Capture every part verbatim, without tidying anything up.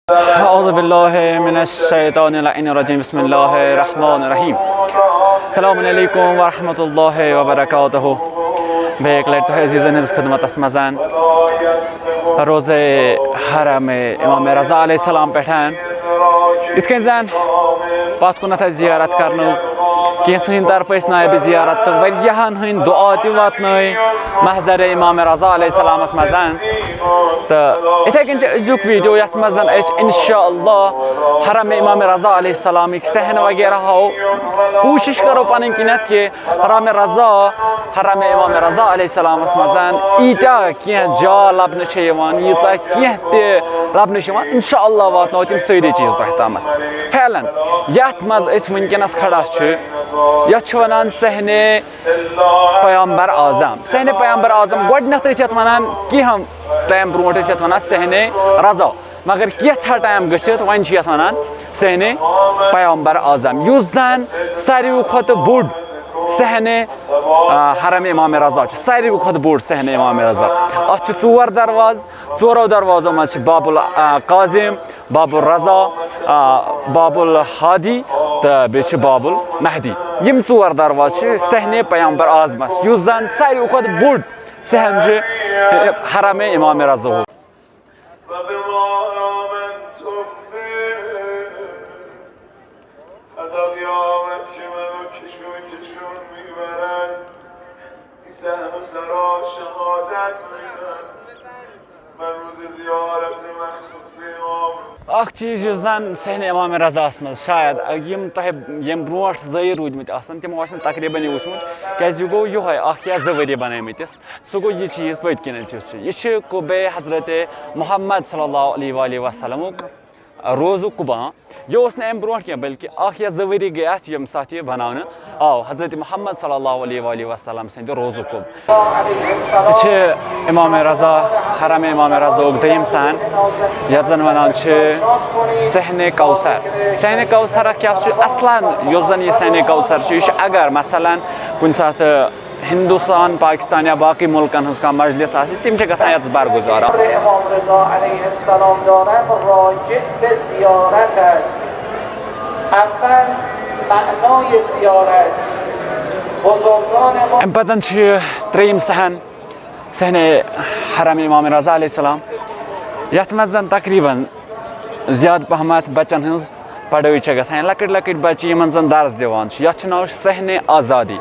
اعوذ باللہ من الشیطان اللعین الرجیم، بسم اللہ الرحمن الرحیم۔ السلام علیکم ورحمۃ اللہ وبرکاتہ۔ بیٚیہِ اَکہِ لَٹہِ تۄہہِ عزیٖزَن ہٕنٛز خدمتَس منٛز روزے حرم امام رضا علیہ السلام پٮ۪ٹھ۔ یِتھ کٔنۍ زَن پَتھ کُنَتھ اَسہِ زیارت کرنہٕ کینٛژھن ہٕنٛدِ طرفہٕ ٲسۍ نٲیِب زیارت تہٕ واریاہَن ہٕنٛدۍ دُعا تہِ واتنٲے محضر امام رضا علیہ السلامَس منٛز۔ تہٕ یِتھَے کٔنۍ چھِ أزیُک ویٖڈیو، یَتھ منٛز أسۍ اِنشاء اللہ حرم امام رضا علیہ السلامٕکۍ صحن وغیرہ ہاوو۔ کوٗشِش کَرو پَنٕنۍ کِنٮ۪تھ کہِ حرم رضا، حرم امام رضا علیہ السلامَس منٛز ییٖتیٛاہ کینٛہہ جا لَبنہٕ چھِ یِوان، ییٖژاہ کینٛہہ تہِ لَبنہٕ چھِ یِوان، اِنشاء اللہ واتناوو تِم سٲری چیٖز تۄہہِ تامَتھ۔ فعلاً یَتھ منٛز أسۍ وٕنکیٚنَس کھڑا چھِ، یَتھ چھِ وَنان صحنِ پیامبر اعظم۔ صحنِ پیامبر اعظم، گۄڈٕنٮ۪تھ ٲسۍ یَتھ وَنان، کینٛہہ ٹایم برونٛٹھ ٲسۍ یَتھ وَنان صحنِ رضا، مگر کینٛژھا ٹایم گٔژھِتھ وۄنۍ چھِ یَتھ وَنان صحنِ پیامبر اعظم، یُس زَن ساروِیو کھۄتہٕ بوٚڑ صحنِ، آ، حرم امام رضا چھُ، ساروِیو کھۄتہٕ بوٚڑ صحنِ امام رضا۔ اَتھ چھِ ژور دروازٕ، ژورو دروازو منٛز چھِ باب ال-، آ، کاظم، باب الرضا، آ، باب الہادی تہٕ بیٚیہِ چھِ باب المہدی۔ یِم ژور دروازٕ چھِ صحنِ پیامبر اعظمس، یُس زن ساروی کھۄتہٕ بوٚڑ صحن چھُ حرم امام رضا ہُک۔ اکھ چیٖز یُس زن صحنِ امام رضاہس منٛز شاید، یِم تۄہہِ ییٚمہِ برونٛٹھ زٲیِر روٗدۍمٕتۍ آسن، تِمو آسہِ نہٕ تقریٖباً یہِ وٕچھمُت، کیازِ یہِ گوٚو یِہوے اکھ یا زٕ ؤری بنٲومٕتِس۔ سُہ گوٚو یہِ چیٖز پٔتۍ کِنٮ۪تھ یُس چھُ، یہِ چھُ قُبے حضرت محمد صلی اللہ علیہ وآلہ وسلمُک روضہٕ قُبا۔ یہِ اوس نہٕ اَمہِ برونٛٹھ کینٛہہ، بلکہِ اکھ یا زٕ ؤری گٔے اَتھ، ییٚمہِ ساتہٕ یہِ بناونہٕ آو حضرت محمد صلی اللہ علیہ وآلہ وسلم سٕنٛدِ روضہٕ قُب۔ یہِ چھِ امام رضا، حرم امام رضاہُک دوٚیِم صحن، یَتھ زَن وَنان چھِ صحنِ کوثر۔ صحنِ کوثر کیٛاہ چھُ اصلاً؟ یُس زَن یہِ صحنِ کوثر چھُ، یہِ چھُ اگر مثلاً کُنہِ ساتہٕ ہندوستان، پاکستان یا باقٕے مُلکن ہٕنٛز کانٛہہ مجلس آسہِ، تِم چھِ گژھان یَتَس برگزار۔ امر امام رضا علیہ السلام دارم راجع به زیارت است. اول معنای زیارت، بزرگان ما اَمہِ پتہٕ چھُ یہِ ترٛیٚیِم صحن، صحنِ حرم امام رضا علیہ السلام، یَتھ منٛز زَن تقریٖباً زیادٕ پہمتھ بچن ہٕنٛز پڑھٲے چھےٚ گژھان، یا لۄکٕٹۍ لۄکٕٹۍ بچہِ یِمن زن درس دِوان چھِ، یتھ چھُ ناو صحنِ آزادی۔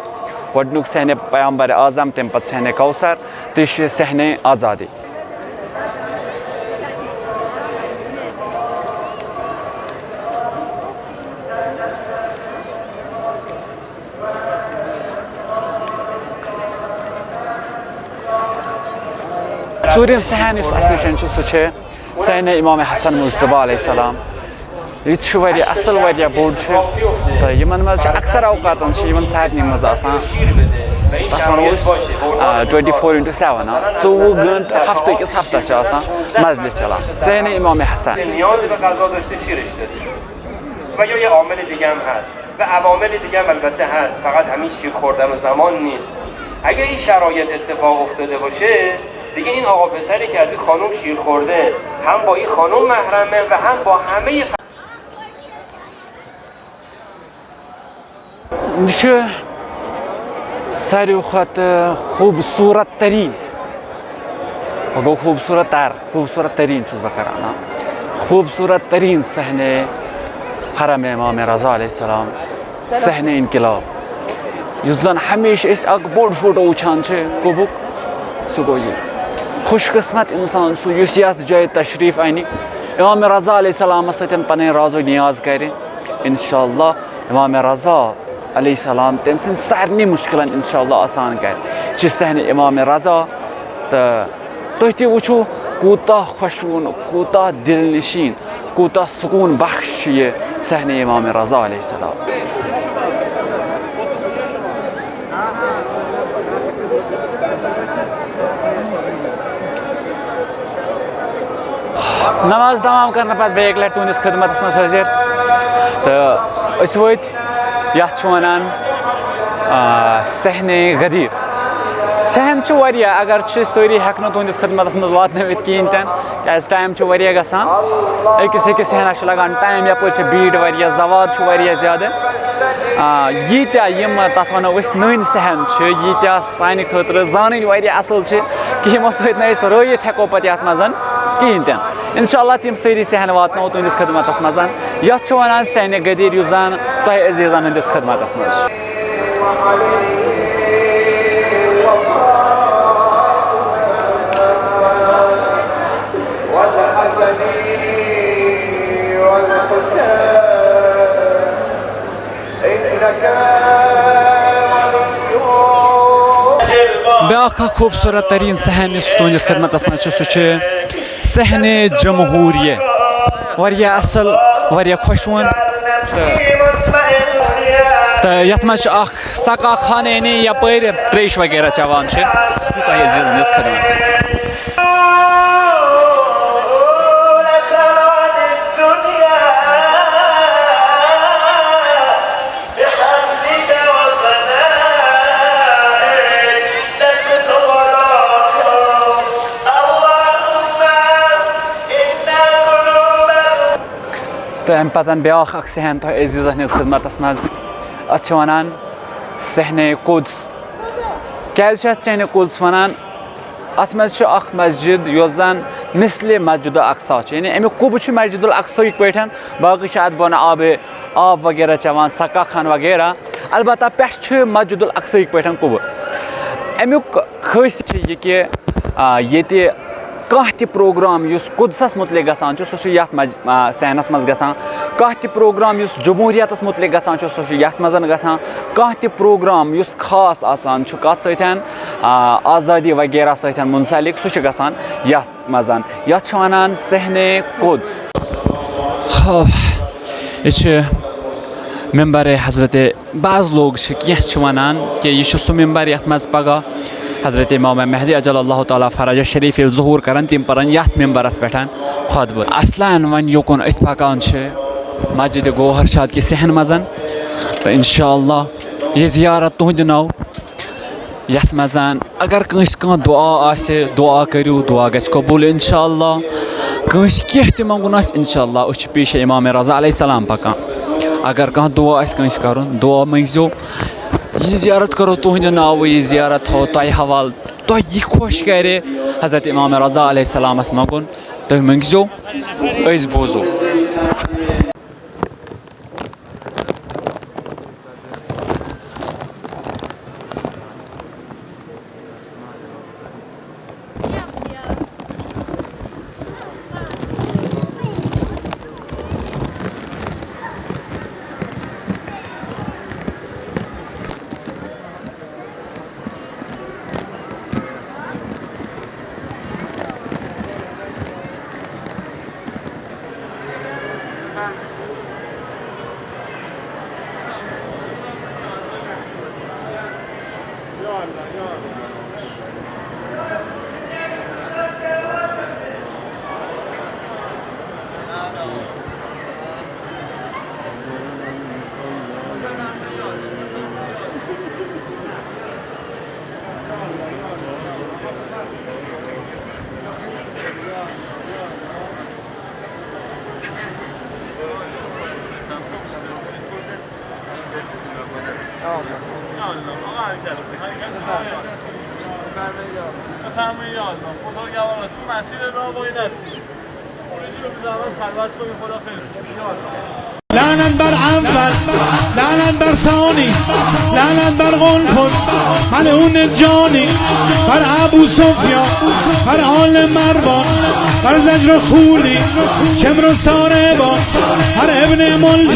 گۄڈٕنیُک صحنِ پیامبر اعظم، تمہِ پتہٕ صحنِ کوثر، تہٕ یہِ چھُ صحنِ آزادی۔ ژوٗرِم صحن یُس اَسہِ نِش چھُ، سُہ چھُ صحنِ امام حسن مجتبیٰ علیہ السلام۔ یہِ تہِ چھُ واریاہ اصل، واریاہ بوٚڑ چھُ۔ تہٕ یِمن منٛز چھِ اکثر اوقاتن چھِ یِمن سارنٕے منٛز آسان، تَتھ وَنو أسۍ، آ، twenty four into seven، آ، ژوٚوُہ گٲنٛٹہٕ ہفتہٕ کِس ہفتس چھِ آسان مجلس چلان۔ صحنِ امام حسن۔ نیاز به غذا داشته، شیرش دادیم. و یا یه عامل دیگه هم هست و عوامل دیگه هم البته هست، فقط همین شیر خوردن و زمان نیست. اگه این شرایط اتفاق افتاده باشه، دیگه این آقا پسری که از این خانم شیر خورده، هم با این خانم محرمه و هم با همه یہِ چھُ ساروی کھۄتہٕ خوٗبصوٗرت تریٖن، وۄنۍ گوٚو خوٗبصوٗرت تر، خوٗبصوٗرت تریٖن چھُس بہٕ کران، آ۔ خوٗبصوٗرت تریٖن صحنِ حرم امام رضا علیہ السلام، صحنِ انقلاب، یُس زن ہمیشہٕ أسۍ اکھ بوٚڑ فوٹو وٕچھان چھِ قُبُک، سُہ گوٚو یہِ۔ خوش قسمت انسان سُہ، یُس یتھ جایہِ تشریٖف انہِ، امام رضا علیہ السلامس سۭتۍ پنٕنۍ راز و نیاز کرِ۔ انشاءاللہ امام رضا علیہ السلام تٔمۍ سٕنٛدۍ سارنٕے مُشکِلن انشاءاللہ آسان کرِ۔ چھِ صحنِ امام رضا، تہٕ تُہۍ تہِ وٕچھِو کوٗتاہ خۄشوُن، کوٗتاہ دِل نشیٖن، کوٗتاہ سکوٗن بخش چھُ یہِ صحنِ امام رضا علیہ السلام۔ نماز تمام کرنہٕ پتہٕ بیٚیہِ اَکہِ لٹہِ تُہنٛدِس خدمتس منٛز حٲضِر۔ تہٕ أسۍ وٲتۍ، یتھ چھِ ونان، آ، صحنِ غدیر۔ صحن چھِ واریاہ، اگر چھِ سٲری ہٮ۪کہٕ نہٕ تُہٕنٛدِس خدمتَس منٛز واتنٲوِتھ کِہیٖنۍ تہِ نہٕ، کیٛازِ ٹایم چھُ واریاہ گژھان۔ أکِس أکِس صحنَس چھُ لَگان ٹایم، یَپٲرۍ چھِ بیٖڈ واریاہ، زَوار چھُ واریاہ زیادٕ۔ آ، ییٖتیٛاہ یِم تَتھ وَنو أسۍ نٔنۍ صحن چھِ، ییٖتیٛاہ سانہِ خٲطرٕ زانٕنۍ واریاہ اَصٕل چھِ کہِ یِمو سۭتۍ نہٕ أسۍ رٲیِتھ ہٮ۪کو پَتہٕ یَتھ منٛز کِہیٖنۍ تہِ نہٕ۔ اِنشاء اللہ تِم سٲری صحن واتناوو تُہٕنٛدِس خدمتَس منٛز۔ یَتھ چھِ وَنان صحنِ غدیٖر، یُس زَن تۄہہِ عزیٖزَن ہٕنٛدِس خدمتَس منٛز چھُ۔ بیٛاکھ اکھ خوٗبصوٗرت تریٖن صحن یُس تُہٕنٛدِس خدمتس منٛز چھُ، سُہ چھُ صحنِ جمہوریہ۔ واریاہ اصل، واریاہ خۄشوُن۔ تہٕ، تہٕ یتھ منٛز چھُ اکھ سکا خان، یعنی یپٲرۍ تریش وغیرہ چٮ۪وان چھِ، سُہ چھُ تۄہہِ عزیزن ہٕنٛز خدمت۔ تہٕ اَمہِ پَتہٕ بیٛاکھ اَکھ صحن تۄہہِ عزیٖزَن ہٕنٛز خدمتَس منٛز، اَتھ چھِ وَنان صحنِ قدس۔ کیٛازِ چھِ اَتھ صحنِ قدس وَنان؟ اَتھ منٛز چھِ اَکھ مسجد یۄس زَن مثلِ مسجد الاقصی چھِ، یعنی اَمیُک قُبہٕ چھُ مسجد الاقصی یِتھ پٲٹھۍ، باقٕے چھِ اَتھ بۄنہٕ آبِ آب وغیرہ چٮ۪وان، سکا خان وغیرہ۔ البتہ پٮ۪ٹھ چھُ مسجد الاقصی یِتھ پٲٹھۍ قُبہٕ۔ اَمیُک خٲصیت چھِ یہِ کہِ، آ، ییٚتہِ کانٛہہ تہِ پروگرام یُس قدسَس مُتعلِق گژھان چھُ، سُہ چھُ یَتھ مج-، آ، صحنَس منٛز گژھان۔ کانٛہہ تہِ پروگرام یُس جمہوریتَس مُتعلِق گژھان چھُ، سُہ چھُ یَتھ منٛز گژھان۔ کانٛہہ تہِ پروگرام یُس خاص آسان چھُ، کَتھ سۭتۍ، آ، آزادی وغیرہ سۭتۍ منسلک، سُہ چھُ گژھان یَتھ منٛز۔ یَتھ چھِ وَنان صحنِ قدس۔ ہاں، یہِ چھِ ممبر حضرت، بعض لوگ چھِ، کینٛہہ چھِ وَنان کہِ یہِ چھُ سُہ ممبر یَتھ منٛز پگاہ حضرت امام مہدی عجل اللہ تعالیٰ فرجہ شریف ییٚلہِ ظہور کَرَن، تِم پَرَن یَتھ ممبرَس پٮ۪ٹھ خطبہٕ۔ اصلاً وۄنۍ یوکُن أسۍ پَکان چھِ مسجد گوہر شاد کہِ صحن منٛز، تہٕ انشاءاللہ یہِ زیارت تُہٕنٛدِ ناو یَتھ منٛز اگر کٲنٛسہِ کانٛہہ دُعا آسہِ، دُعا کٔرِو، دُعا گژھِ قبوٗل انشاءاللہ۔ کٲنٛسہِ کینٛہہ تہِ منٛگُن آسہِ، انشاءاللہ أسۍ چھِ پیش امام رضا علیہ السلام پَکان۔ اگر کانٛہہ دُعا آسہِ کٲنٛسہِ کَرُن، دُعا مٔنٛگزیو۔ یہِ زیارت کَرو تُہٕنٛدِ ناوٕ، یہِ زیارت تھاوو تۄہہِ حوالہٕ، تۄہہِ یہِ خۄش کَرِ حضرت امام رضا علیہ السلامَس منٛگُن، تُہۍ مٔنٛگزیو، أسۍ بوزو۔ بفرمایید یا الله. خدا یار تو مسیر راه باید هستی. خروجی رو می‌ذارم خلوت کنیم، خدا خیر. یا الله. لعنت بر اول، لعنت بر ثانی، لعنت بر قنفذ، ملعون جانی، بر ابو سفیان، بر آل مروان، بر زجر و خولی، شمر و ساربان، بر ابن ملجم.